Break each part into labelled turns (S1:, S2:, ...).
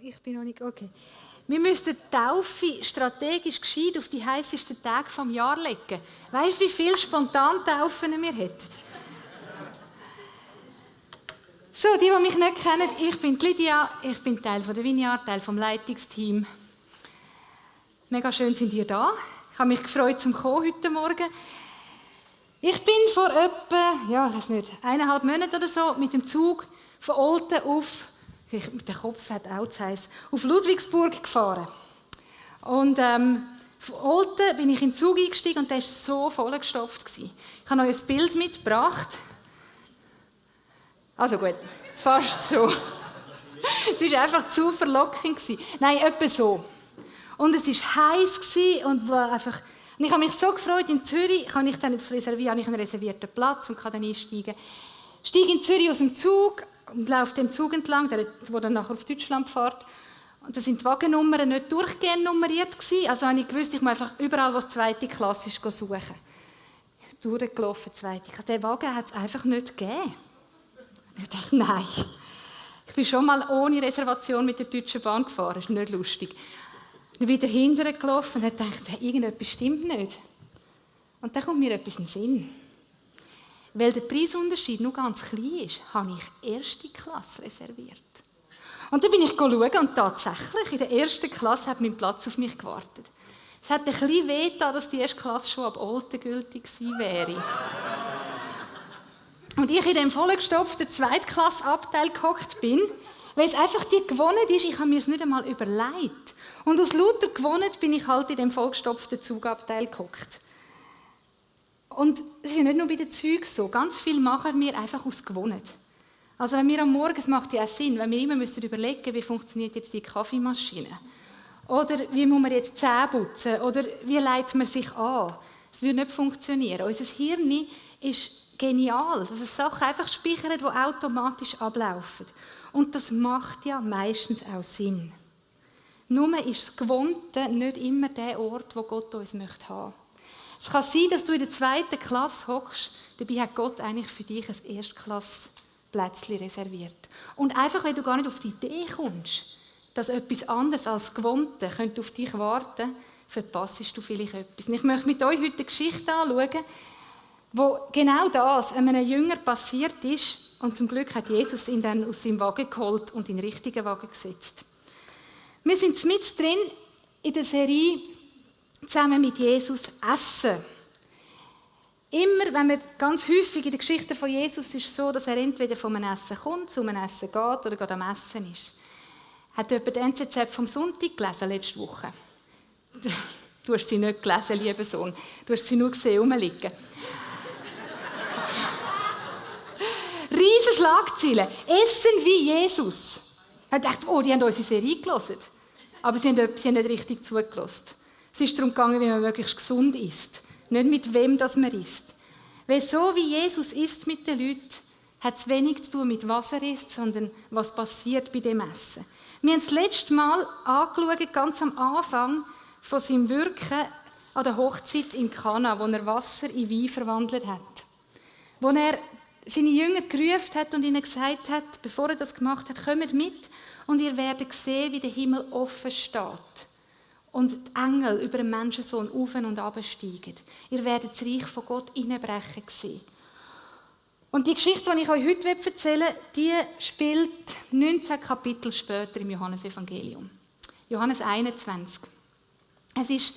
S1: Ich bin noch nicht, okay. Wir müssten die Taufe strategisch gescheit auf die heissesten Tage des Jahres legen. Weißt du, wie viele Spontantaufen wir hätten? So, die mich nicht kennen, ich bin Lydia, ich bin Teil der Vineyard, Teil des Leitungsteams. Mega schön sind ihr da. Ich habe mich gefreut, zum kommen heute Morgen. Ich bin vor etwa, ich weiß nicht, 1,5 Monaten oder so mit dem Zug von Olten auf, der Kopf hat auch zu heiss, auf Ludwigsburg gefahren. Und von Olten bin ich in den Zug eingestiegen und der war so vollgestopft. Ich habe euch ein Bild mitgebracht. Also gut, fast so. Es war einfach zu verlockend. Nein, etwa so. Und es war heiß und einfach... Und ich habe mich so gefreut, in Zürich habe ich einen reservierten Platz und kann dann einsteigen. Ich steige in Zürich aus dem Zug und laufe dem Zug entlang, der dann nachher auf Deutschland fährt. Und da sind die Wagennummern nicht durchgehend nummeriert gewesen. Also habe ich gewusst, ich muss einfach überall, wo es zweite Klasse ist, suchen. Durchgelaufen, zweite Klasse. Den Wagen hat es einfach nicht gegeben. Ich dachte, nein. Ich bin schon mal ohne Reservation mit der Deutschen Bahn gefahren. Das ist nicht lustig. Ich bin wieder hinterher gelaufen und dachte, irgendetwas stimmt nicht. Und dann kommt mir etwas in den Sinn. Weil der Preisunterschied nur ganz klein ist, habe ich erste Klasse reserviert. Und dann bin ich schauen und tatsächlich, in der ersten Klasse hat mein Platz auf mich gewartet. Es hat ein bisschen wehgetan, dass die erste Klasse schon ab Olten gültig gewesen wäre. Und ich in dem vollgestopften Zweitklassabteil gehockt bin, weil es einfach die gewonnen ist, ich habe mir es nicht einmal überlegt. Und aus lauter gewonnen bin ich halt in dem vollgestopften Zugabteil gehockt. Und es ist ja nicht nur bei den Zügen so, ganz viel machen wir einfach aus gewonnen. Also wenn wir am Morgen, es macht ja auch Sinn, wenn wir immer überlegen müssen, wie funktioniert jetzt die Kaffeemaschine? Oder wie muss man jetzt die Zähne putzen? Oder wie leitet man sich an? Es würde nicht funktionieren. Unser Hirn ist genial, dass es Sachen einfach speichert, die automatisch ablaufen. Und das macht ja meistens auch Sinn. Nur ist das Gewohnte nicht immer der Ort, wo Gott uns haben möchte. Es kann sein, dass du in der 2. Klasse hockst, dabei hat Gott eigentlich für dich ein Erstklassplätzchen reserviert. Und einfach, weil du gar nicht auf die Idee kommst, dass etwas anderes als Gewohnte könnte auf dich warten, verpasst du vielleicht etwas. Und ich möchte mit euch heute eine Geschichte anschauen, wo genau das einem Jünger passiert ist. Und zum Glück hat Jesus ihn dann aus seinem Wagen geholt und in den richtigen Wagen gesetzt. Wir sind mit drin in der Serie «Zusammen mit Jesus essen». Immer, wenn wir ganz häufig in der Geschichte von Jesus ist es so, dass er entweder von einem Essen kommt, zu einem Essen geht oder gerade am Essen ist. Hat jemand die NZZ vom Sonntag gelesen, letzte Woche? Du hast sie nicht gelesen, lieber Sohn. Du hast sie nur gesehen, rumliegen. Riesen Schlagzeilen. Essen wie Jesus. Ich dachte, die haben unsere Serie gelesen. Aber sie haben nicht richtig zugelassen. Es ist darum gegangen, wie man wirklich gesund isst. Nicht mit wem das man isst. Weil so wie Jesus isst mit den Leuten, hat es wenig zu tun mit was er isst, sondern was passiert bei dem Essen. Wir haben das letzte Mal angeschaut, ganz am Anfang von seinem Wirken an der Hochzeit in Kana, wo er Wasser in Wein verwandelt hat. Wo er seine Jünger gerufen hat und ihnen gesagt hat, bevor er das gemacht hat, kommt mit und ihr werdet sehen, wie der Himmel offen steht. Und die Engel über den Menschensohn auf und ab steigen. Ihr werdet das Reich von Gott hineinbrechen sehen. Und die Geschichte, die ich euch heute erzählen will, die spielt 19 Kapitel später im Johannesevangelium. Johannes 21. Es ist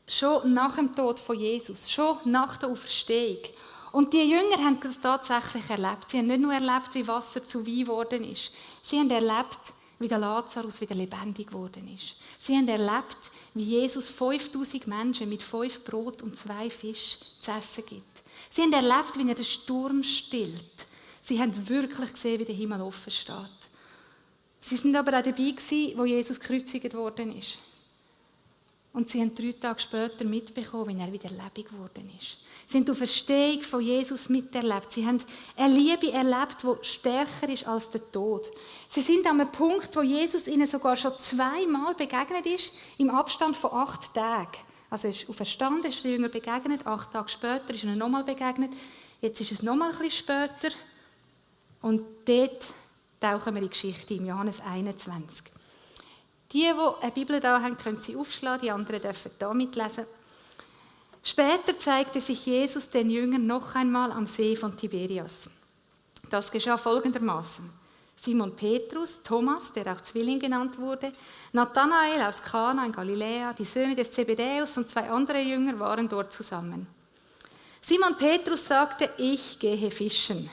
S1: schon nach dem Tod von Jesus, schon nach der Auferstehung. Und die Jünger haben das tatsächlich erlebt. Sie haben nicht nur erlebt, wie Wasser zu Wein geworden ist. Sie haben erlebt, wie der Lazarus wieder lebendig geworden ist. Sie haben erlebt, wie Jesus 5000 Menschen mit 5 Brot und 2 Fisch zu essen gibt. Sie haben erlebt, wie er den Sturm stillt. Sie haben wirklich gesehen, wie der Himmel offen steht. Sie sind aber auch dabei gewesen, wo Jesus gekreuzigt worden ist. Und sie haben 3 Tage später mitbekommen, wie er wieder lebendig geworden ist. Sie haben die Auferstehung von Jesus miterlebt. Sie haben eine Liebe erlebt, die stärker ist als der Tod. Sie sind an einem Punkt, wo Jesus ihnen sogar schon 2-mal begegnet ist, im Abstand von 8 Tagen. Also er ist auferstanden, ist den Jüngern begegnet, 8 Tage später ist er nochmal begegnet. Jetzt ist es nochmal ein bisschen später. Und dort tauchen wir in die Geschichte im Johannes 21. Die eine Bibel da haben, können sie aufschlagen, die anderen dürfen da mitlesen. Später zeigte sich Jesus den Jüngern noch einmal am See von Tiberias. Das geschah folgendermaßen: Simon Petrus, Thomas, der auch Zwilling genannt wurde, Nathanael aus Kana in Galiläa, die Söhne des Zebedäus und 2 andere Jünger waren dort zusammen. Simon Petrus sagte: Ich gehe fischen.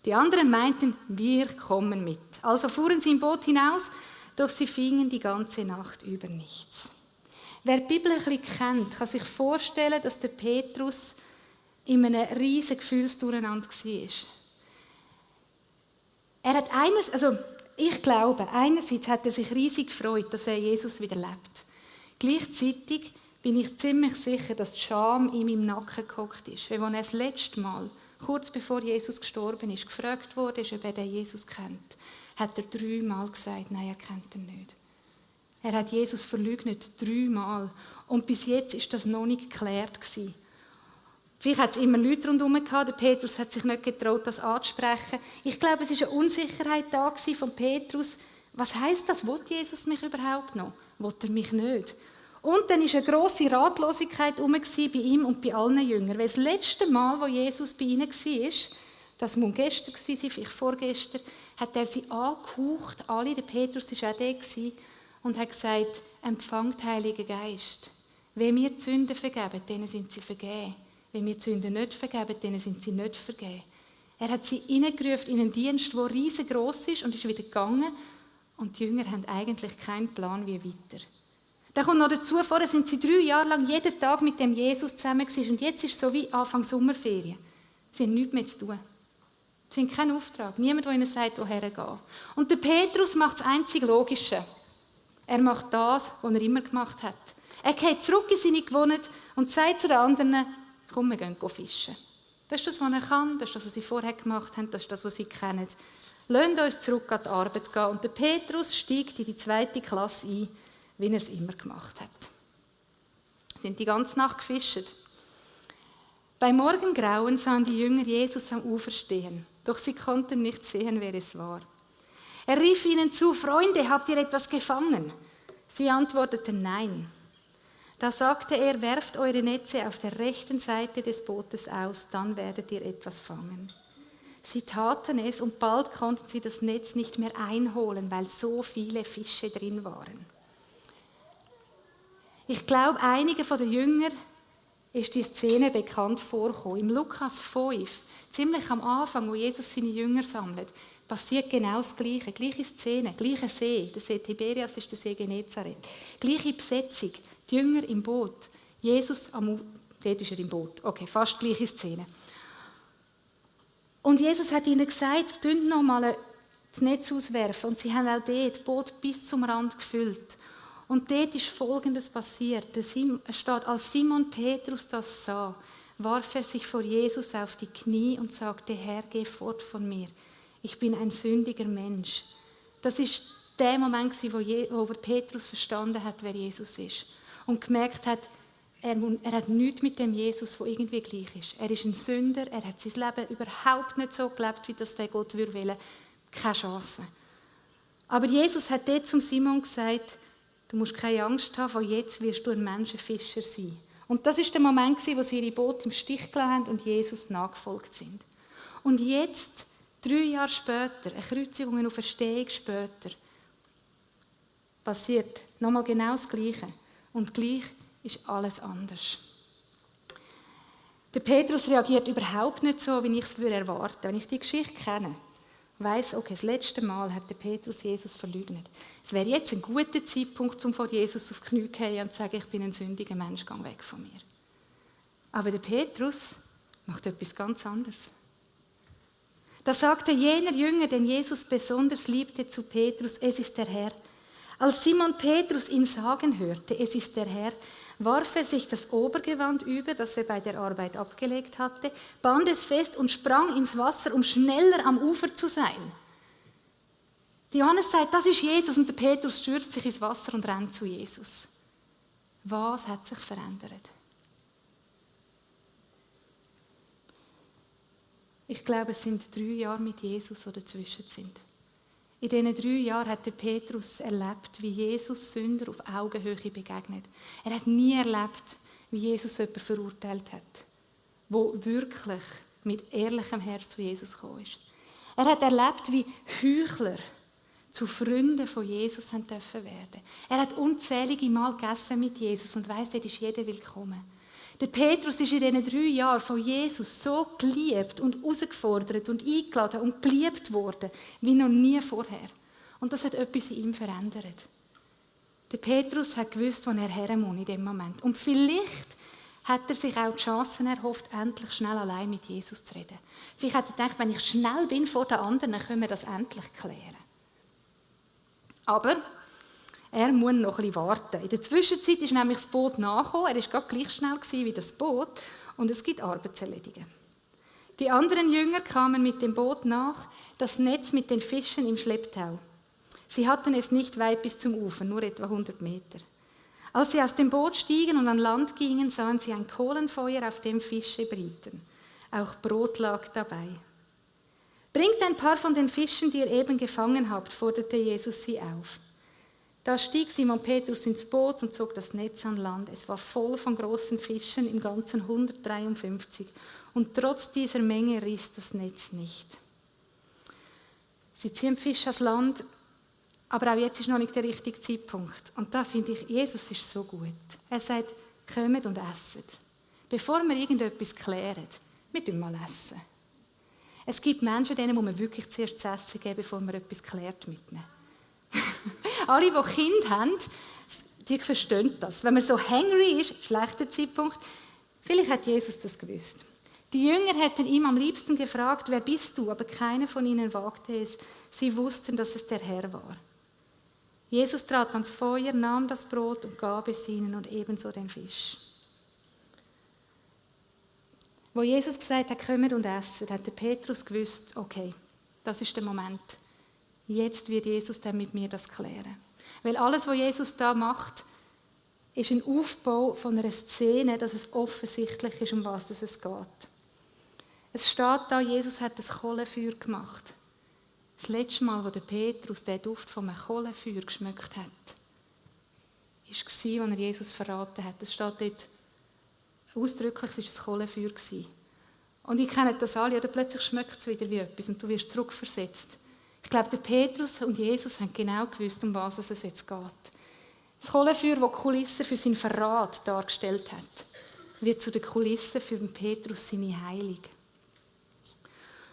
S1: Die anderen meinten: Wir kommen mit. Also fuhren sie im Boot hinaus, doch sie fingen die ganze Nacht über nichts. Wer die Bibel ein bisschen kennt, kann sich vorstellen, dass der Petrus in einem riesigen Gefühlsdurcheinander war. Ich glaube, einerseits hat er sich riesig gefreut, dass er Jesus wieder lebt. Gleichzeitig bin ich ziemlich sicher, dass die Scham ihm im Nacken gehockt ist. Weil als er das letzte Mal, kurz bevor Jesus gestorben ist, gefragt wurde, ob er den Jesus kennt, hat er 3 Mal gesagt, nein, er kennt ihn nicht. Er hat Jesus verleugnet 3 Mal. Und bis jetzt ist das noch nicht geklärt gewesen. Vielleicht hat es immer Leute rundherum gehabt, der Petrus hat sich nicht getraut, das anzusprechen. Ich glaube, es war eine Unsicherheit da von Petrus. Was heisst das? Will Jesus mich überhaupt noch? Will er mich nicht? Und dann war eine grosse Ratlosigkeit bei ihm und bei allen Jüngern. Weil das letzte Mal, wo Jesus bei ihnen war, das muss gestern sein, vielleicht vorgestern, hat er sie angehaucht, alle, der Petrus war auch da, und hat gesagt: Empfangt Heiligen Geist. Wenn wir die Sünden vergeben, denen sind sie vergeben. Wenn wir die Sünden nicht vergeben, denen sind sie nicht vergeben. Er hat sie hineingerufen in einen Dienst, der riesengroß ist, und ist wieder gegangen. Und die Jünger haben eigentlich keinen Plan, wie weiter. Da kommt noch dazu, vorher sind sie 3 Jahre lang jeden Tag mit dem Jesus zusammen gewesen, und jetzt ist es so wie Anfang Sommerferien. Sie haben nichts mehr zu tun. Sie haben keinen Auftrag. Niemand, der ihnen sagt, woher gehen. Und der Petrus macht das einzig Logische. Er macht das, was er immer gemacht hat. Er geht zurück in seine Gewohnheit und sagt zu den anderen: Komm, wir gehen fischen. Das ist das, was er kann, das ist das, was sie vorher gemacht haben, das ist das, was sie kennen. Lasst uns zurück an die Arbeit gehen. Und der Petrus steigt in die 2. Klasse ein, wie er es immer gemacht hat. Sie sind die ganze Nacht gefischt. Bei Morgengrauen sahen die Jünger Jesus am Ufer stehen, doch sie konnten nicht sehen, wer es war. Er rief ihnen zu: Freunde, habt ihr etwas gefangen? Sie antworteten: Nein. Da sagte er: Werft eure Netze auf der rechten Seite des Bootes aus, dann werdet ihr etwas fangen. Sie taten es, und bald konnten sie das Netz nicht mehr einholen, weil so viele Fische drin waren. Ich glaube, einigen der Jünger ist die Szene bekannt vorgekommen. Im Lukas 5, ziemlich am Anfang, wo Jesus seine Jünger sammelt, passiert genau das Gleiche. Gleiche Szene, gleicher See. Der See Tiberias ist der See Genezareth. Gleiche Besetzung. Die Jünger im Boot. Jesus dort ist er im Boot. Okay, fast gleiche Szene. Und Jesus hat ihnen gesagt: Tönt noch mal das Netz auswerfen. Und sie haben auch dort das Boot bis zum Rand gefüllt. Und dort ist Folgendes passiert. Es steht, als Simon Petrus das sah, warf er sich vor Jesus auf die Knie und sagte: Herr, geh fort von mir. Ich bin ein sündiger Mensch. Das ist der Moment, wo Petrus verstanden hat, wer Jesus ist. Und gemerkt hat, er hat nichts mit dem Jesus, der irgendwie gleich ist. Er ist ein Sünder, er hat sein Leben überhaupt nicht so gelebt, wie das der Gott will. Keine Chance. Aber Jesus hat dort zum Simon gesagt: Du musst keine Angst haben, von jetzt wirst du ein Menschenfischer sein. Und das ist der Moment, wo sie ihre Boote im Stich gelassen haben und Jesus nachgefolgt sind. Und jetzt, 3 Jahre später, eine Kreuzigung und Auferstehung später, passiert nochmal genau das Gleiche. Und gleich ist alles anders. Der Petrus reagiert überhaupt nicht so, wie ich es erwarten würde. Wenn ich die Geschichte kenne, weiss, okay, das letzte Mal hat der Petrus Jesus verleugnet. Es wäre jetzt ein guter Zeitpunkt, um vor Jesus auf die Knie zu gehen und zu sagen: Ich bin ein sündiger Mensch, geh weg von mir. Aber der Petrus macht etwas ganz anderes. Da sagte jener Jünger, den Jesus besonders liebte, zu Petrus: Es ist der Herr. Als Simon Petrus ihn sagen hörte: Es ist der Herr, warf er sich das Obergewand über, das er bei der Arbeit abgelegt hatte, band es fest und sprang ins Wasser, um schneller am Ufer zu sein. Johannes sagt, das ist Jesus, und der Petrus stürzt sich ins Wasser und rennt zu Jesus. Was hat sich verändert? Ich glaube, es sind 3 Jahre mit Jesus, die dazwischen sind. In diesen 3 Jahren hat der Petrus erlebt, wie Jesus Sünder auf Augenhöhe begegnet. Er hat nie erlebt, wie Jesus jemanden verurteilt hat, wo wirklich mit ehrlichem Herz zu Jesus gekommen ist. Er hat erlebt, wie Heuchler zu Freunden von Jesus haben dürfen werden. Er hat unzählige Mal gegessen mit Jesus und weiss, dort ist jeder willkommen. Der Petrus ist in diesen 3 Jahren von Jesus so geliebt und herausgefordert und eingeladen und geliebt worden, wie noch nie vorher. Und das hat etwas in ihm verändert. Der Petrus hat gewusst, wo er her muss in dem Moment. Und vielleicht hat er sich auch die Chancen erhofft, endlich schnell allein mit Jesus zu reden. Vielleicht hat er gedacht, wenn ich schnell bin vor den anderen, dann können wir das endlich klären. Aber er muss noch ein bisschen warten. In der Zwischenzeit ist nämlich das Boot nachgekommen. Er war gerade gleich schnell wie das Boot. Und es gibt Arbeit zu erledigen. Die anderen Jünger kamen mit dem Boot nach, das Netz mit den Fischen im Schlepptau. Sie hatten es nicht weit bis zum Ufer, nur etwa 100 Meter. Als sie aus dem Boot stiegen und an Land gingen, sahen sie ein Kohlenfeuer, auf dem Fische brieten. Auch Brot lag dabei. Bringt ein paar von den Fischen, die ihr eben gefangen habt, forderte Jesus sie auf. Da stieg Simon Petrus ins Boot und zog das Netz an Land. Es war voll von großen Fischen, im Ganzen 153. Und trotz dieser Menge riss das Netz nicht. Sie ziehen Fisch ans Land, aber auch jetzt ist noch nicht der richtige Zeitpunkt. Und da finde ich, Jesus ist so gut. Er sagt, kommt und esset. Bevor wir irgendetwas klären, wir tun mal essen. Es gibt Menschen, denen muss man wirklich zuerst zu essen geben, bevor man etwas klärt mit ihnen. Alle, die Kinder haben, die verstehen das. Wenn man so hungry ist, schlechter Zeitpunkt, vielleicht hat Jesus das gewusst. Die Jünger hätten ihm am liebsten gefragt, wer bist du? Aber keiner von ihnen wagte es. Sie wussten, dass es der Herr war. Jesus trat ans Feuer, nahm das Brot und gab es ihnen und ebenso den Fisch. Wo Jesus gesagt hat, kommt und esset, hat der Petrus gewusst, okay, das ist der Moment. Jetzt wird Jesus dann mit mir das klären. Weil alles, was Jesus da macht, ist ein Aufbau von einer Szene, dass es offensichtlich ist, um was es geht. Es steht da, Jesus hat das Kohlenfeuer gemacht. Das letzte Mal, wo der Petrus den Duft von einem Kohlenfeuer geschmeckt hat, war, als er Jesus verraten hat. Es steht dort ausdrücklich, es war ein Kohlenfeuer. Und ich kenne das alle, oder plötzlich schmeckt es wieder wie etwas und du wirst zurückversetzt. Ich glaube, der Petrus und Jesus haben genau gewusst, um was es jetzt geht. Das Kohlenfeuer, das die Kulisse für seinen Verrat dargestellt hat, wird zu der Kulisse für den Petrus seine Heilung.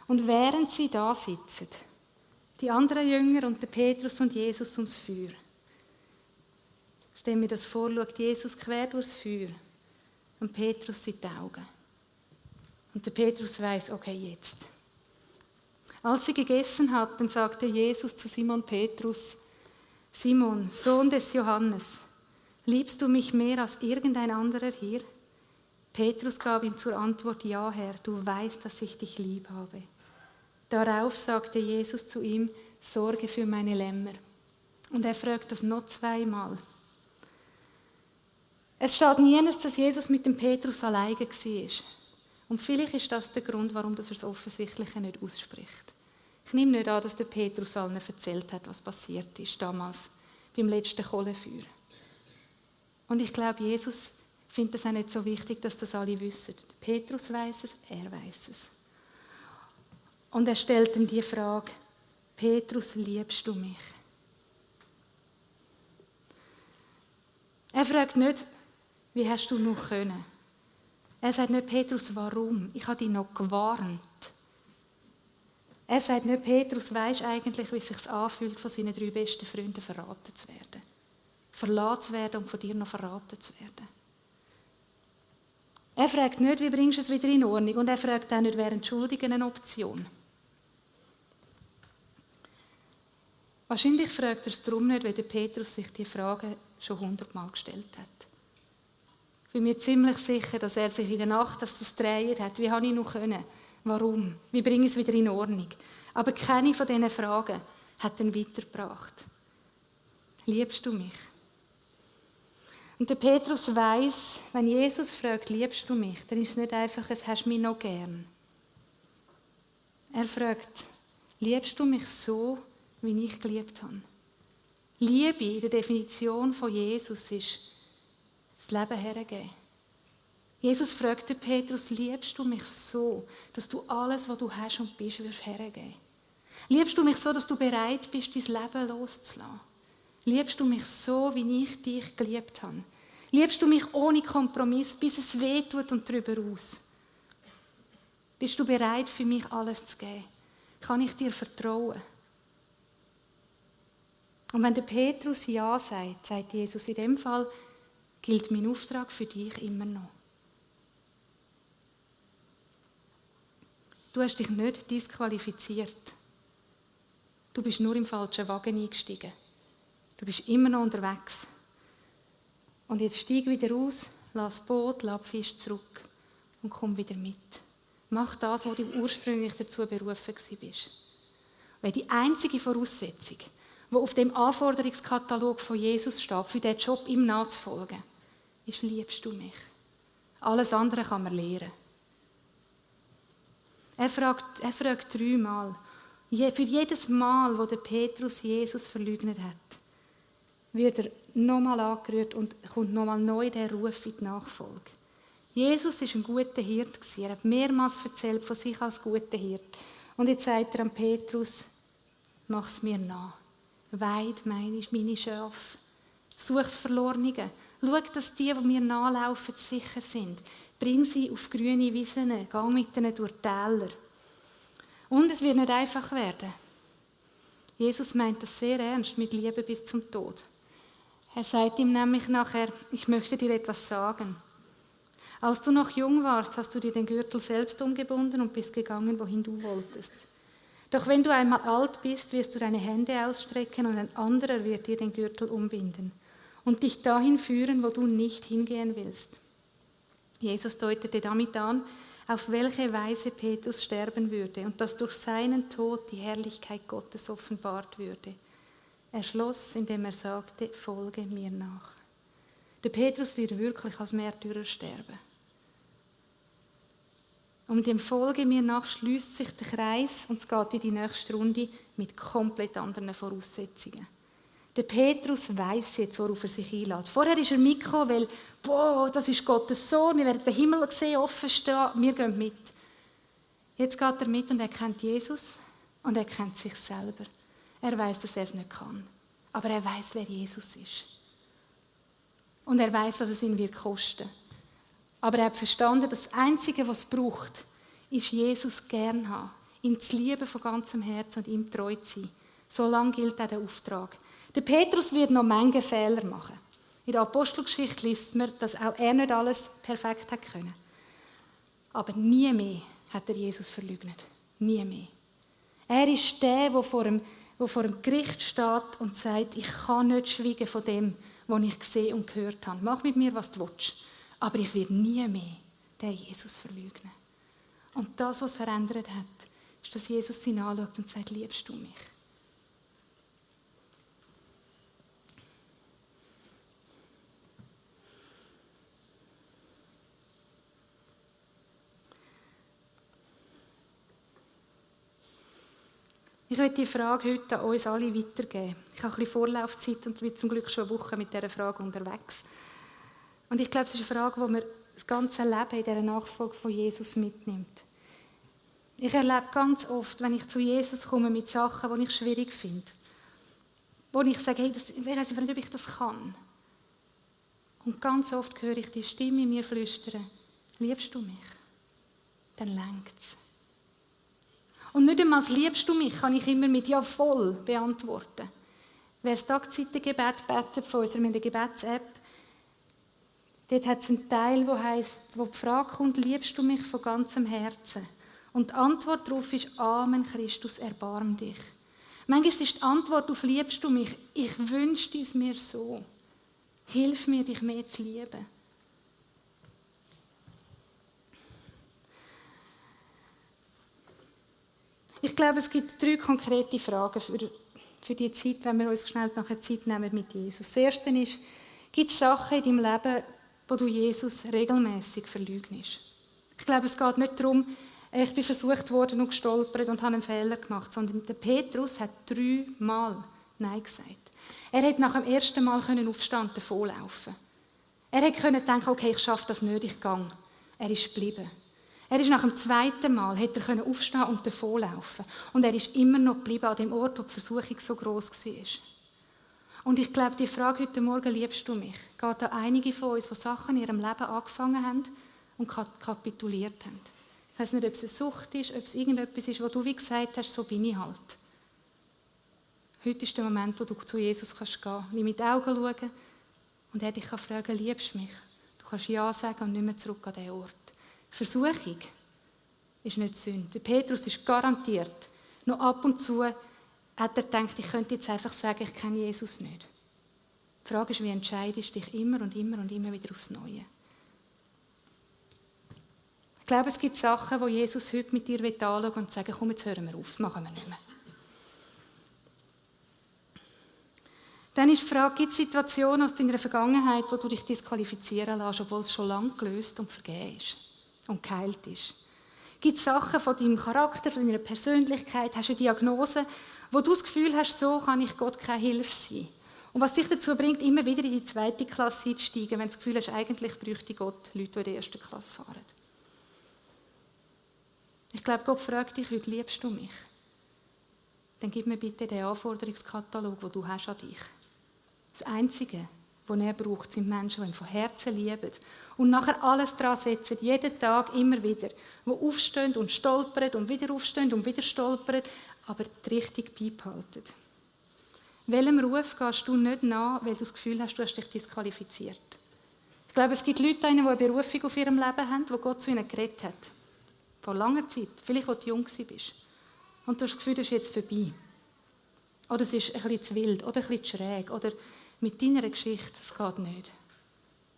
S1: Und während sie da sitzen, die anderen Jünger und der Petrus und Jesus ums Feuer, stell mir das vor, schaut Jesus quer durchs Feuer und Petrus in die Augen. Und der Petrus weiss, okay, jetzt. Als sie gegessen hatten, sagte Jesus zu Simon Petrus, Simon, Sohn des Johannes, liebst du mich mehr als irgendein anderer hier? Petrus gab ihm zur Antwort, ja Herr, du weißt, dass ich dich lieb habe. Darauf sagte Jesus zu ihm, sorge für meine Lämmer. Und er fragt das noch 2-mal. Es steht nirgends, dass Jesus mit dem Petrus alleine war. Und vielleicht ist das der Grund, warum er das Offensichtliche nicht ausspricht. Ich nehme nicht an, dass der Petrus allen erzählt hat, was passiert ist damals beim letzten Kohlenfeuer. Und ich glaube, Jesus findet es auch nicht so wichtig, dass das alle wissen. Petrus weiß es, er weiß es. Und er stellt ihm die Frage, Petrus, liebst du mich? Er fragt nicht, wie hast du noch können? Er sagt nicht, Petrus, warum? Ich habe dich noch gewarnt. Er sagt nicht, Petrus, weisst eigentlich, wie es sich anfühlt, von seinen 3 besten Freunden verraten zu werden. Verlassen zu werden und von dir noch verraten zu werden. Er fragt nicht, wie bringst du es wieder in Ordnung? Und er fragt auch nicht, wäre Entschuldigen eine Option? Wahrscheinlich fragt er es darum nicht, weil der Petrus sich die Frage schon 100-mal gestellt hat. Ich bin mir ziemlich sicher, dass er sich in der Nacht das gedreht hat. Wie habe ich noch können? Warum? Wie bringe ich es wieder in Ordnung? Aber keine von diesen Fragen hat ihn weitergebracht. Liebst du mich? Und der Petrus weiss, wenn Jesus fragt, liebst du mich, dann ist es nicht einfach, es hast du mich noch gern. Er fragt, liebst du mich so, wie ich geliebt habe. Liebe in der Definition von Jesus ist das Leben hergeben. Jesus fragte Petrus, liebst du mich so, dass du alles, was du hast und bist, wirst hergeben? Liebst du mich so, dass du bereit bist, dein Leben loszulassen? Liebst du mich so, wie ich dich geliebt habe? Liebst du mich ohne Kompromiss, bis es weh tut und darüber aus? Bist du bereit, für mich alles zu geben? Kann ich dir vertrauen? Und wenn der Petrus Ja sagt, sagt Jesus, in dem Fall gilt mein Auftrag für dich immer noch. Du hast dich nicht disqualifiziert. Du bist nur im falschen Wagen eingestiegen. Du bist immer noch unterwegs. Und jetzt steig wieder aus, lass das Boot, lass die Fische zurück und komm wieder mit. Mach das, wo du ursprünglich dazu berufen bist. Weil die einzige Voraussetzung, die auf dem Anforderungskatalog von Jesus steht, für diesen Job ihm nachzufolgen, ist, liebst du mich? Alles andere kann man lernen. Er fragt 3 Mal. Für jedes Mal, wo der Petrus Jesus verleugnet hat, wird er nochmal angerührt und kommt nochmal neu der Ruf in die Nachfolge. Jesus war ein guter Hirt. Er hat mehrmals erzählt von sich als guter Hirt. Und jetzt sagt er an Petrus, mach es mir nach. Weid meine Schafe. Such das Verlorene. Schau, dass die mir nachlaufen, sicher sind. Bring sie auf grüne Wiesen, geh mit ihnen durch die Täler. Und es wird nicht einfach werden. Jesus meint das sehr ernst, mit Liebe bis zum Tod. Er sagt ihm nämlich nachher, ich möchte dir etwas sagen. Als du noch jung warst, hast du dir den Gürtel selbst umgebunden und bist gegangen, wohin du wolltest. Doch wenn du einmal alt bist, wirst du deine Hände ausstrecken und ein anderer wird dir den Gürtel umbinden und dich dahin führen, wo du nicht hingehen willst. Jesus deutete damit an, auf welche Weise Petrus sterben würde und dass durch seinen Tod die Herrlichkeit Gottes offenbart würde. Er schloss, indem er sagte, folge mir nach. Der Petrus wird wirklich als Märtyrer sterben. Um dem Folge mir nach schließt sich der Kreis und es geht in die nächste Runde mit komplett anderen Voraussetzungen. Der Petrus weiss jetzt, worauf er sich einlädt. Vorher ist er mitgekommen, weil, das ist Gottes Sohn, wir werden den Himmel sehen, offen stehen, wir gehen mit. Jetzt geht er mit und er kennt Jesus und er kennt sich selber. Er weiß, dass er es nicht kann. Aber er weiß, wer Jesus ist. Und er weiß, was es ihn wird kosten. Aber er hat verstanden, dass das Einzige, was es braucht, ist Jesus gern haben. Ihn zu lieben von ganzem Herzen und ihm treu zu sein. So lange gilt auch der Auftrag. Der Petrus wird noch Menge Fehler machen. In der Apostelgeschichte liest man, dass auch er nicht alles perfekt hat können. Aber nie mehr hat er Jesus verleugnet. Nie mehr. Er ist der vor dem Gericht steht und sagt, ich kann nicht schweigen von dem, was ich gesehen und gehört habe. Mach mit mir, was du willst. Aber ich werde nie mehr den Jesus verleugnen. Und das, was verändert hat, ist, dass Jesus ihn anschaut und sagt, liebst du mich? Ich möchte die Frage heute an uns alle weitergeben. Ich habe ein bisschen Vorlaufzeit und bin zum Glück schon eine Woche mit dieser Frage unterwegs. Und ich glaube, es ist eine Frage, die man das ganze Leben in dieser Nachfolge von Jesus mitnimmt. Ich erlebe ganz oft, wenn ich zu Jesus komme mit Sachen, die ich schwierig finde, wo ich sage, hey, ich weiß nicht, ob ich das kann. Und ganz oft höre ich die Stimme in mir flüstern, liebst du mich? Dann längt's. Und nicht einmal das «Liebst du mich» kann ich immer mit «Ja, voll» beantworten. Wer das Tagzeitengebet betet von unserer Gebets-App, dort hat es einen Teil, der heisst, wo die Frage kommt, «Liebst du mich von ganzem Herzen?» Und die Antwort darauf ist «Amen, Christus, erbarm dich». Manchmal ist die Antwort auf «Liebst du mich?» «Ich wünschte es mir so. Hilf mir, dich mehr zu lieben.» Ich glaube, es gibt 3 konkrete Fragen für die Zeit, wenn wir uns schnell nachher Zeit nehmen mit Jesus. Das erste ist, gibt es Sachen in deinem Leben, wo du Jesus regelmäßig verleugnest? Ich glaube, es geht nicht darum, ich bin versucht worden und gestolpert und habe einen Fehler gemacht, sondern der Petrus hat 3 Mal Nein gesagt. Er hätte nach dem ersten Mal aufstehen und davonlaufen. Er hätte denken, okay, ich schaffe das nicht, ich gehe. Er ist geblieben. Er ist nach dem zweiten Mal hätte er aufstehen und davonlaufen. Und er ist immer noch geblieben an dem Ort, wo die Versuchung so gross war. Und ich glaube, die Frage heute Morgen, liebst du mich? Geht da einige von uns, die Sachen in ihrem Leben angefangen haben und kapituliert haben. Ich weiß nicht, ob es eine Sucht ist, ob es irgendetwas ist, wo du wie gesagt hast, so bin ich halt. Heute ist der Moment, wo du zu Jesus gehen kannst, ihm in die Augen schauen und er dich fragen kann, liebst du mich? Du kannst Ja sagen und nicht mehr zurück an diesen Ort. Versuchung ist nicht Sünde. Der Petrus ist garantiert, noch ab und zu hat er gedacht, ich könnte jetzt einfach sagen, ich kenne Jesus nicht. Die Frage ist, wie entscheidest du dich immer und immer und immer wieder aufs Neue? Ich glaube, es gibt Sachen, die Jesus heute mit dir anschauen und sagen, komm, jetzt hören wir auf, das machen wir nicht mehr. Dann ist die Frage, gibt es Situationen aus deiner Vergangenheit, wo du dich disqualifizieren lässt, obwohl es schon lange gelöst und vergeben ist und geheilt ist? Gibt es Sachen von deinem Charakter, von deiner Persönlichkeit, hast du eine Diagnose, wo du das Gefühl hast, so kann ich Gott keine Hilfe sein? Und was dich dazu bringt, immer wieder in die 2. Klasse einzusteigen, wenn du das Gefühl hast, eigentlich bräuchte Gott Leute, die in die 1. Klasse fahren. Ich glaube, Gott fragt dich heute, liebst du mich? Dann gib mir bitte den Anforderungskatalog, den du hast an dich. Das Einzige, was er braucht, sind Menschen, die ihn von Herzen lieben und nachher alles daran setzen, jeden Tag immer wieder, die aufstehen und stolpern und wieder aufstehen und wieder stolpern, aber die Richtung beibehalten. Welchem Ruf gehst du nicht nach, weil du das Gefühl hast, du hast dich disqualifiziert? Ich glaube, es gibt Leute, die eine Berufung auf ihrem Leben haben, wo Gott zu ihnen geredet hat. Vor langer Zeit, vielleicht als du jung bist. Und du hast das Gefühl, das ist jetzt vorbei. Oder es ist ein bisschen zu wild, oder ein bisschen zu schräg, oder mit deiner Geschichte, das geht nicht.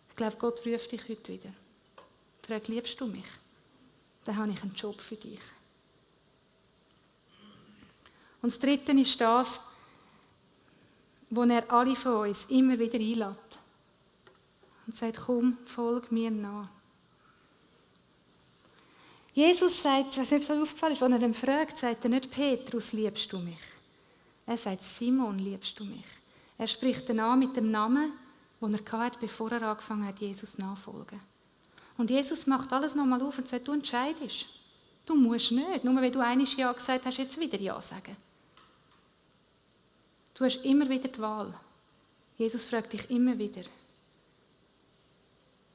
S1: Ich glaube, Gott ruft dich heute wieder. Frag, liebst du mich? Dann habe ich einen Job für dich. Und das Dritte ist das, wo er alle von uns immer wieder einlädt. Und sagt, komm, folg mir nach. Jesus sagt, was mir so aufgefallen ist, wenn er ihn fragt, sagt er nicht, Petrus, liebst du mich? Er sagt, Simon, liebst du mich? Er spricht ihn an mit dem Namen, den er hatte, bevor er angefangen hat, Jesus nachzufolgen. Und Jesus macht alles nochmal auf und sagt, du entscheidest. Du musst nicht, nur weil du einmal Ja gesagt hast, jetzt wieder Ja sagen. Du hast immer wieder die Wahl. Jesus fragt dich immer wieder.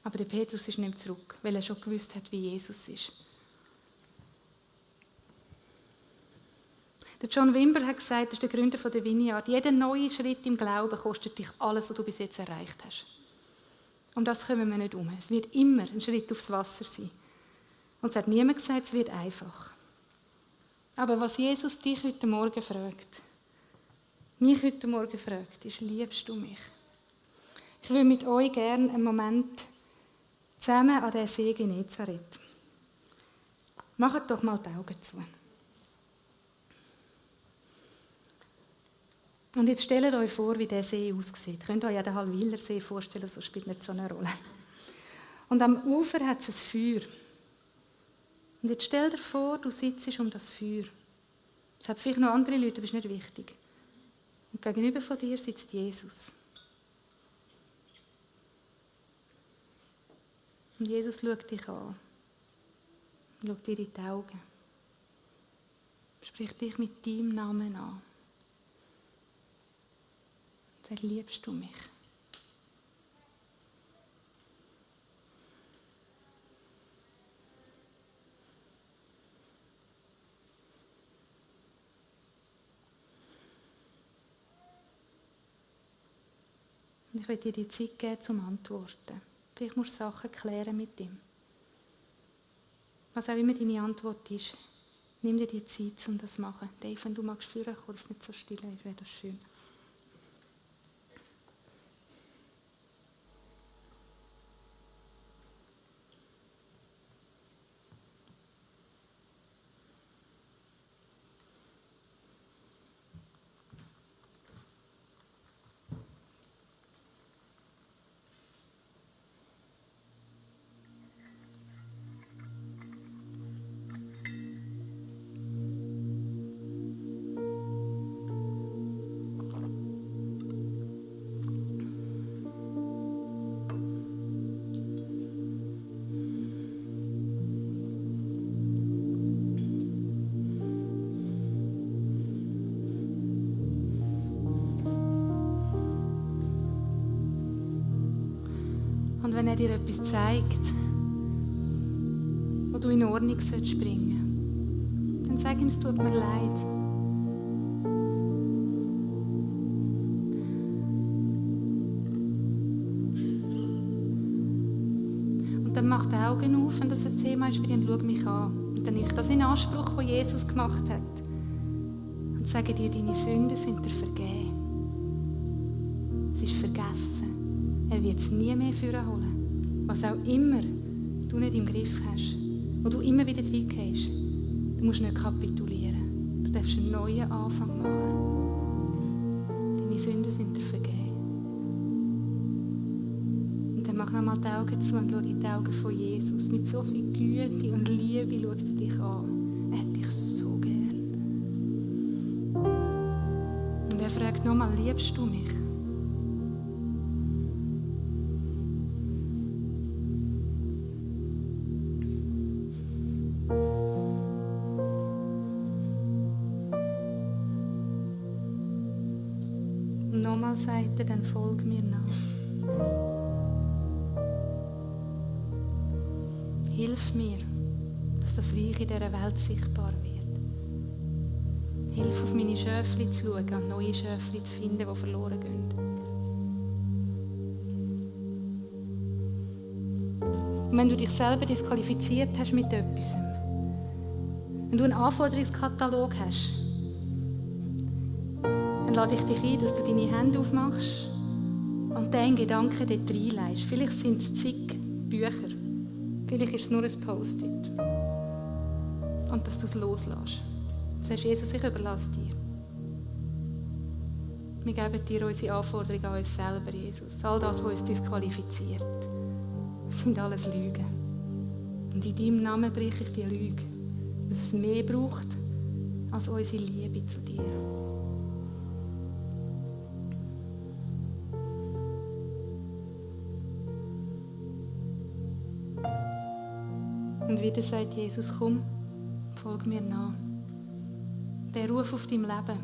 S1: Aber der Petrus ist nicht zurück, weil er schon gewusst hat, wie Jesus ist. Der John Wimber hat gesagt, das ist der Gründer der Vineyard, jeder neue Schritt im Glauben kostet dich alles, was du bis jetzt erreicht hast. Um das kommen wir nicht um. Es wird immer ein Schritt aufs Wasser sein. Und es hat niemand gesagt, es wird einfach. Aber was Jesus dich heute Morgen fragt, mich heute Morgen fragt, ist, liebst du mich? Ich würde mit euch gerne einen Moment zusammen an den See Genezareth. Macht doch mal die Augen zu. Und jetzt stellt euch vor, wie der See aussieht. Ihr könnt euch ja den Hallwiler See vorstellen, so spielt nicht so eine Rolle. Und am Ufer hat es ein Feuer. Und jetzt stell dir vor, du sitzt um das Feuer. Es hat vielleicht noch andere Leute, aber das ist nicht wichtig. Und gegenüber von dir sitzt Jesus. Und Jesus schaut dich an. Schaut dir in die Augen. Spricht dich mit deinem Namen an. Sag, liebst du mich? Ich will dir die Zeit geben, zum Antworten. Vielleicht musst du Sachen klären mit ihm. Was auch immer deine Antwort ist, nimm dir die Zeit, um das zu machen. Dave, wenn du magst führen, dass es nicht so still ist, wäre das schön. Und wenn er dir etwas zeigt, wo du in Ordnung bringen sollst, dann sag ihm, es tut mir leid. Und dann mach die Augen auf, wenn das ein Thema ist bei dir, und schau mich an. Und dann nehme ich das in Anspruch, was Jesus gemacht hat. Und sage dir, deine Sünden sind dir vergeben. Es ist vergessen. Er wird es nie mehr vorholen. Was auch immer du nicht im Griff hast, wo du immer wieder reingehst, du musst nicht kapitulieren. Du darfst einen neuen Anfang machen. Deine Sünden sind dir vergeben. Und dann mach nochmal die Augen zu und schau in die Augen von Jesus. Mit so viel Güte und Liebe schaut er dich an. Er hat dich so gern. Und er fragt nochmal, liebst du mich? Nochmal sagt er, dann folg mir nach. Hilf mir, dass das Reich in dieser Welt sichtbar wird. Hilf, auf meine Schöfli zu schauen und neue Schöfli zu finden, die verloren gehen. Und wenn du dich selber disqualifiziert hast mit etwas, wenn du einen Anforderungskatalog hast, dann lade ich dich ein, dass du deine Hände aufmachst und deinen Gedanken dort reinlegst. Vielleicht sind es zig Bücher, vielleicht ist es nur ein Post-it. Und dass du es loslässt. Du sagst, Jesus, ich überlasse dir. Wir geben dir unsere Anforderungen an uns selber, Jesus. All das, was uns disqualifiziert, sind alles Lügen. Und in deinem Namen breche ich die Lüge, dass es mehr braucht als unsere Liebe zu dir. Und wieder sagt Jesus, komm, folg mir nach. Den Ruf auf deinem Leben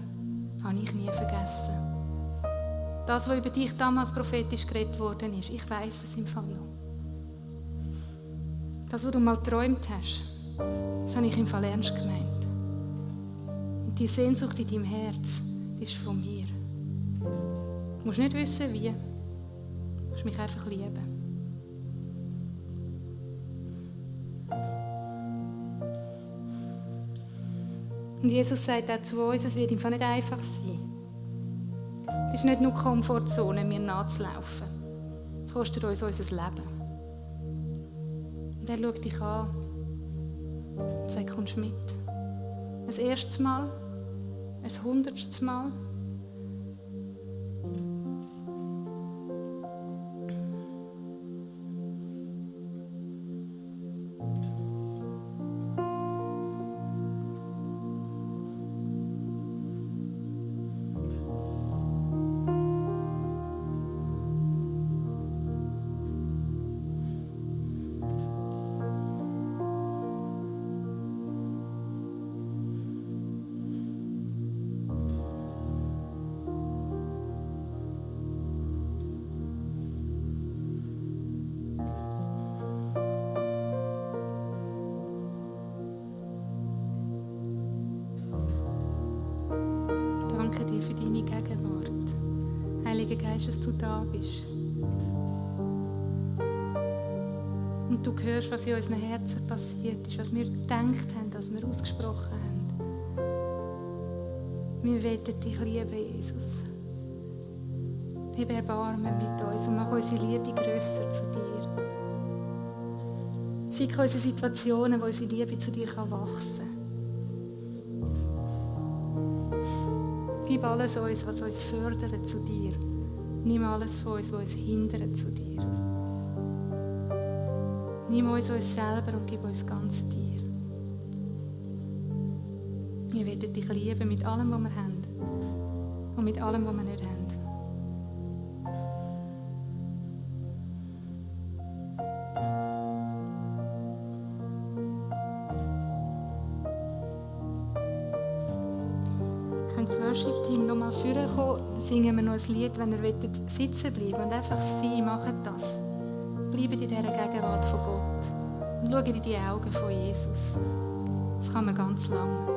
S1: habe ich nie vergessen. Das, was über dich damals prophetisch geredet worden ist, ich weiss es im Fall noch. Das, was du mal geträumt hast, das habe ich im Fall ernst gemeint. Und die Sehnsucht in deinem Herz, die ist von mir. Du musst nicht wissen, wie. Du musst mich einfach lieben. Und Jesus sagt auch zu uns, es wird ihm nicht einfach sein. Es ist nicht nur Komfortzone, mir nachzulaufen. Es kostet uns unser Leben. Und er schaut dich an und sagt, kommst du mit? Ein erstes Mal, ein 100. Mal. Danke dir für deine Gegenwart. Heiliger Geist, dass du da bist. Und du hörst, was in unseren Herzen passiert ist, was wir gedacht haben, was wir ausgesprochen haben. Wir wollen dich lieben, Jesus. Hab Erbarmen mit uns und mach unsere Liebe grösser zu dir. Schick unsere Situationen, wo unsere Liebe zu dir wachsen kann. Gib alles uns, was uns fördert zu dir. Nimm alles von uns, was uns hindert zu dir. Nimm uns selber und gib uns ganz dir. Wir wollen dich lieben mit allem, was wir haben und mit allem, was wir nicht haben. Das Worship-Team noch mal vorkommen, dann singen wir noch ein Lied, wenn ihr sitzen bleiben wollt. Und einfach sein, macht das. Bleibt in dieser Gegenwart von Gott und schaut in die Augen von Jesus. Das kann man ganz lang.